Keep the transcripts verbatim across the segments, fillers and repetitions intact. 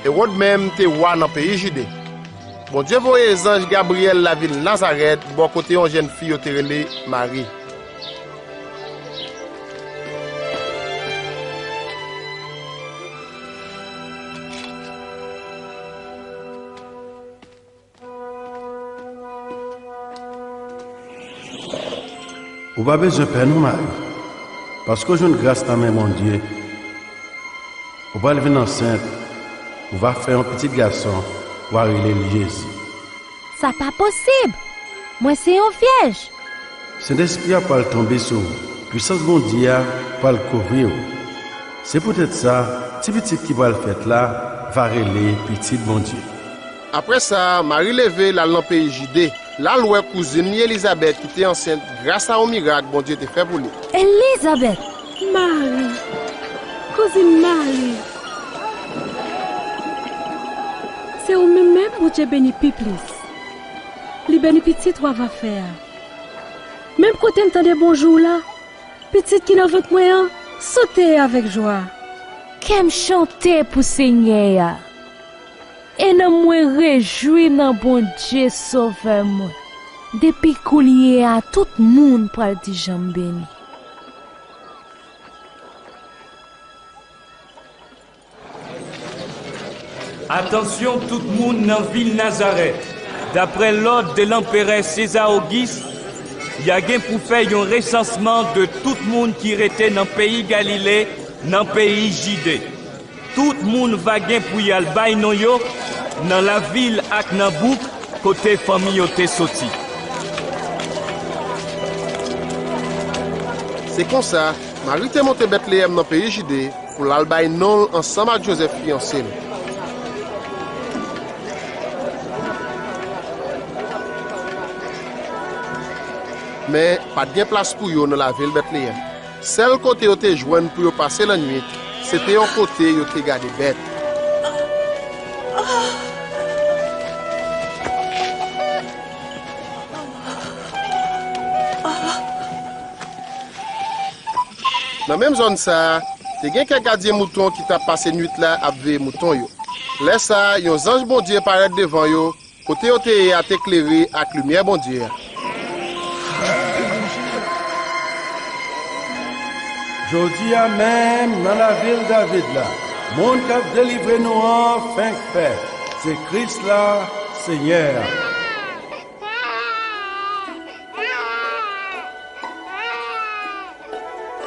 Ewòd menm te wa nan peyi Jide. Bondye voye zanj Gabriyèl lavil Nazarèt bò kote yon jèn fi yo te rele Mari. Ou pa bezwen pè non, Mari, paske w jwenn gras nan men Bondye. Ou pral vin ansent, ou va fè yon pitit gason, w a rele l Jezi. Sa pa posib! Mwen se yon vyèj! Sentespri a pral tonbe sou ou, pwisans Bondye a pral kouvri w. Se poutèt sa, ti pitit ki pral fèt la va rele Pitit Bondye. Apre sa, Mari leve, l al nan peyi Jide. L al wè kouzin li Elizabèt ki te ansent gras a yon mirak Bondye te fè pou li. Elizabèt! Mari! Kouzin Mari! Se ou menm menm Bondye beni pi plis. Li beni pitit w ava fè a. Menm kote m tande bonjou w la, pitit ki nan vant mwen an sote avèk jwa. Kè m chante pou Senyè a, e nanm mwen rejwi nan Bondye, Sovè mwen. Depi koulye a, tout moun pral di jan m beni. Atansyon tout moun nan vil Nazarèt! Daprè lòd de Lanperè Seza Ogis, y a gen pou fè yon resansman de tout moun ki rete nan peyi Galile, nan peyi Jide. Tout moun va gen pou y al bay non yo nan lavil ak nan bouk kote fanmi yo te soti. Se konsa, Mari te monte Betleyèm nan peyi Jide pou l al bay non l ansanm ak Jozèf fiyanse l. Men, pa t gen plas pou yo nan lavil Betleyèm. Sèl kote yo te jwenn pou yo pase lannwit, se te yon kote yo te gade bèt. Nan menm zòn sa a, te gen kèk gadyen mouton ki t ap pase nwit la ap veye mouton yo. Lè sa a, yon zanj Bondye parèt devan yo, kote yo te ye a te klere ak limyè Bondye a. Jodi a menm, nan lavil David la, moun k ap delivre nou an fenk fèt. Se Kris la, Senyè a.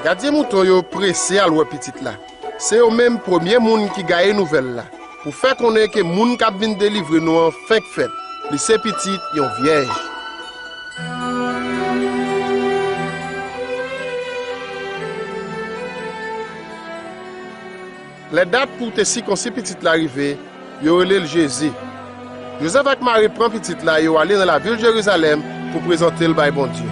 Gadyen mouton yo prese al wè pitit la. Se yo menm premye moun ki gaye nouvèl la. Pou fè konnen ke moun k ap vin delivre nou an fenk fèt. Li se pitit yon vyèj. Lè dat pou te sikonsi pitit la rive, yo rele l Jezi. Jozèf ak Mari pran pitit la, yo ale nan lavil Jerizalèm pou prezante l bay Bondye.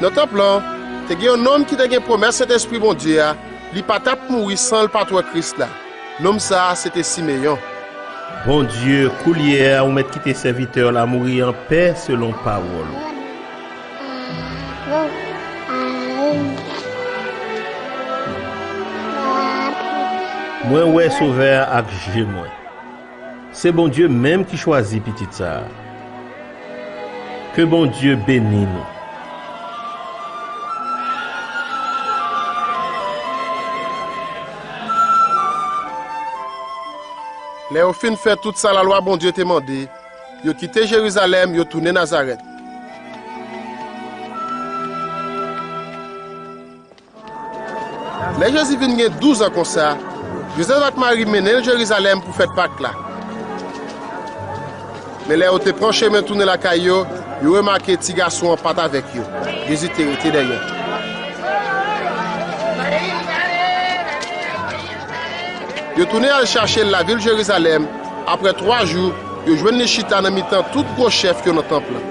Nan tanp lan, te gen yon nonm ki te gen pwomès Sentespri Bondye a, li pa t ap mouri san l pa t wè Kris la. Nonm sa a se te Simeyon. Bondye, koulye a ou mèt kite sèvitè w la mouri anpè selon pawòl ou. Mwen wè Sovè a ak je mwen. Se Bondye menm ki chwazi pitit sa a. Ke Bondye beni nou. Lè yo fin fè tout sa lalwa Bondye te mande, yo kite Jerizalèm, yo tounen Nazarèt. Lè Jezi vin gen douz an konsa, Jozèf ak Mari mennen l Jerizalèm pou fèt Pak la. Men lè yo te pran chemen tounen lakay yo, yo remake ti gason an pa t avèk yo. Jezi te rete dèyè. Yo tounen al chache l lavil Jerizalèm. Apre twa jou, yo jwenn li chita nan mitan tout gwo chèf yo nan tanp lan.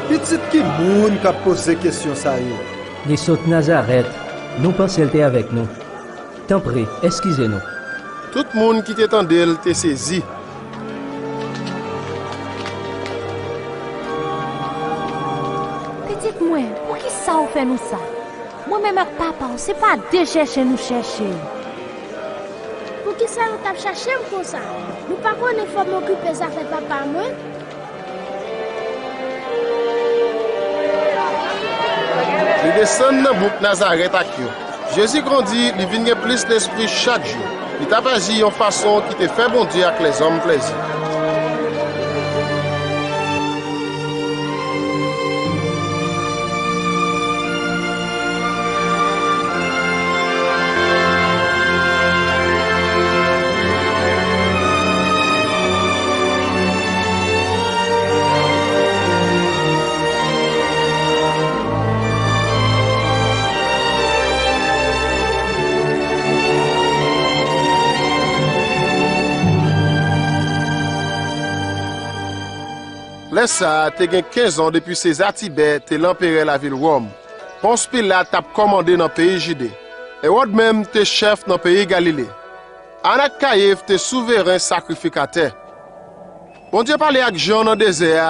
Pitit ki moun k ap poze kesyon sa yo? Li sot Nazarèt, nou panse l te avèk nou. Tanpri, eskize nou. Tout moun ki te tande l te sezi. Pitit mwen, poukisa w fè nou sa? Mwen menm ak papa w, se pa de chèche nou chèche. Poukisa nou t ap chache m konsa? Nou pa konnen fò m okipe zafè papa mwen? Li desann nan bouk Nazarèt ak yo. Jezi grandi, li vin gen plis lespri chak jou. Li t ap aji yon fason ki te fè Bondye ak lèzòm plezi. Lè sa a, te gen kenz an depi Seza Tibè te lanperè lavil Wòm. Pons Pilat t ap kòmande nan peyi Jide. Ewòd menm te chèf nan peyi Galile. Ann ak Kayif te souveren sakrifikatè. Bondye pale ak Jan nan dezè a.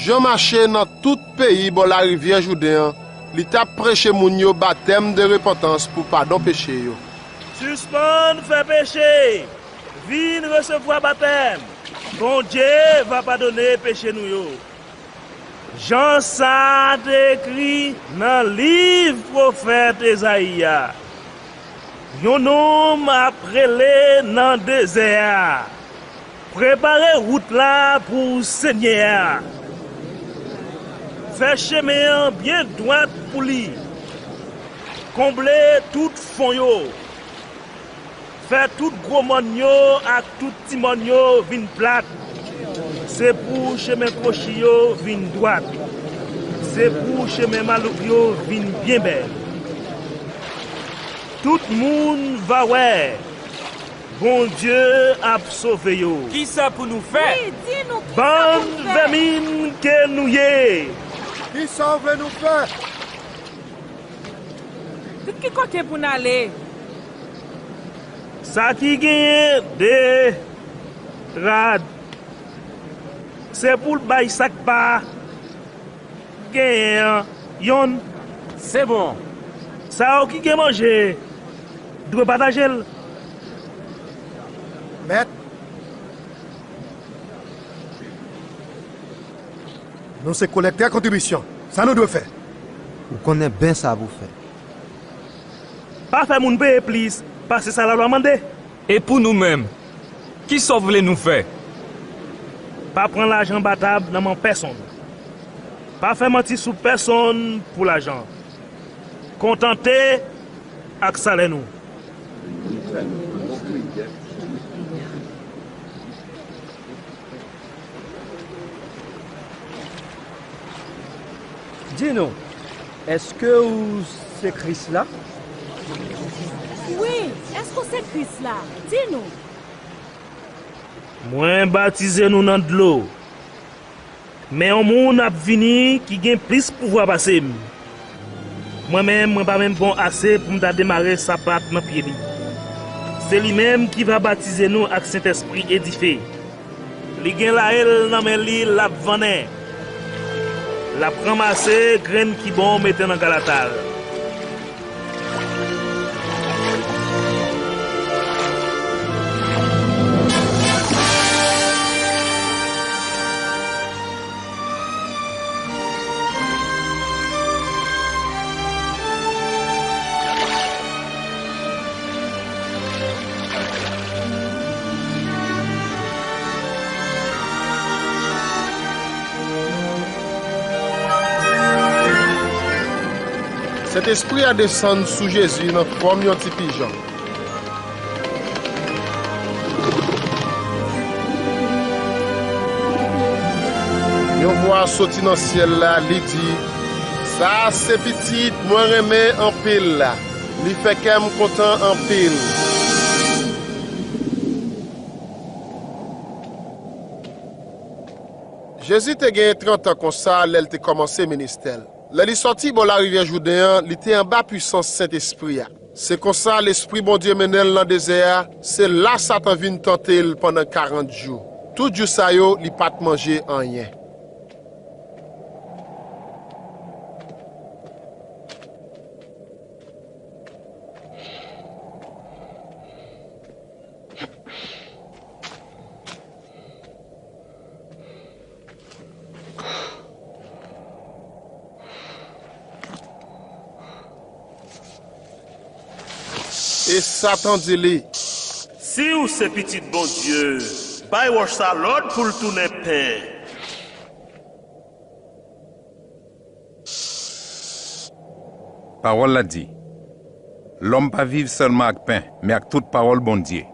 Jan mache nan tout peyi bò larivyè Jouden an, li t ap preche moun yo batèm de repantans pou padon peche yo. Sispann fè peche, vin resevwa batèm. Bondye va padone peche nou yo. Jan sa a te ekri nan liv pwofèt Ezayi a. Yon nonm ap rele nan dezè a, prepare wout la pou Senyè a. Fè chemen an byen dwat pou li. Konble tout fon yo. Fè tout gwo mòn yo ak tout ti mòn yo vin plat. Se pou chemen kwochi yo vin dwat. Se pou chemen malouk yo vin byen bèl. Tout moun va wè. Bondye ap sove yo. Kisa pou nou fè? Wi, di nou kisa pou nou fè? Bann vèmin ke nou ye! Kisa w vle nou fè? Tout ki kote pou n ale? Sa ki genyen de rad, se pou l bay sa k pa genyen an yonn. Se bon. Sa yo ki gen manje dwe pataje l. Mèt, nou se kolektè kontribisyon. Sa nou dwe fè? Ou konnen byen sa pou fè. Pa fè moun peye plis pase sa lalwa mande. E pou nou menm, kisa w vle nou fè? Pa pran lajan ba tab nan men pèsonn. Pa fè manti sou pèsonn pou lajan. Kontante ak salè nou. Di nou, èske ou se Kris la? Wi, èske w se Kris la? Di nou. Mwen batize nou nan dlo. Men yon moun ap vini ki gen plis pouvwa pase m. Mwen menm, mwen pa menm bon ase pou m ta demare sapat nan pye li. Se li menm ki va batize nou ak Sentespri e dife. Li gen laye l nan men li, l ap vannen. L ap ranmase grenn ki bon mete nan galata l. Sentespri a desann sou Jezi nan fòm yon ti pijan. Yon vwa soti nan syèl la, li di, "Sa a se Pitit mwen renmen anpil la. Li fè kè m kontan anpil." Jezi te gen trant an konsa lè l te kòmanse ministè l. Lè li sòti bò larivyè Jouden an, li te anba pisans Sentespri a. Se konsa, Lespri Bondye mennen l nan dezè a, se la Satan vin tante l pandan karant jou. Tout jou sa yo, li pa t manje anyen. E Satan di li, Si w se pitit Bondye, bay wòch sa lòd pou l tounen pen. Pawòl la di, lòm pa viv sèlman ak pen, men ak tout pawòl Bondye.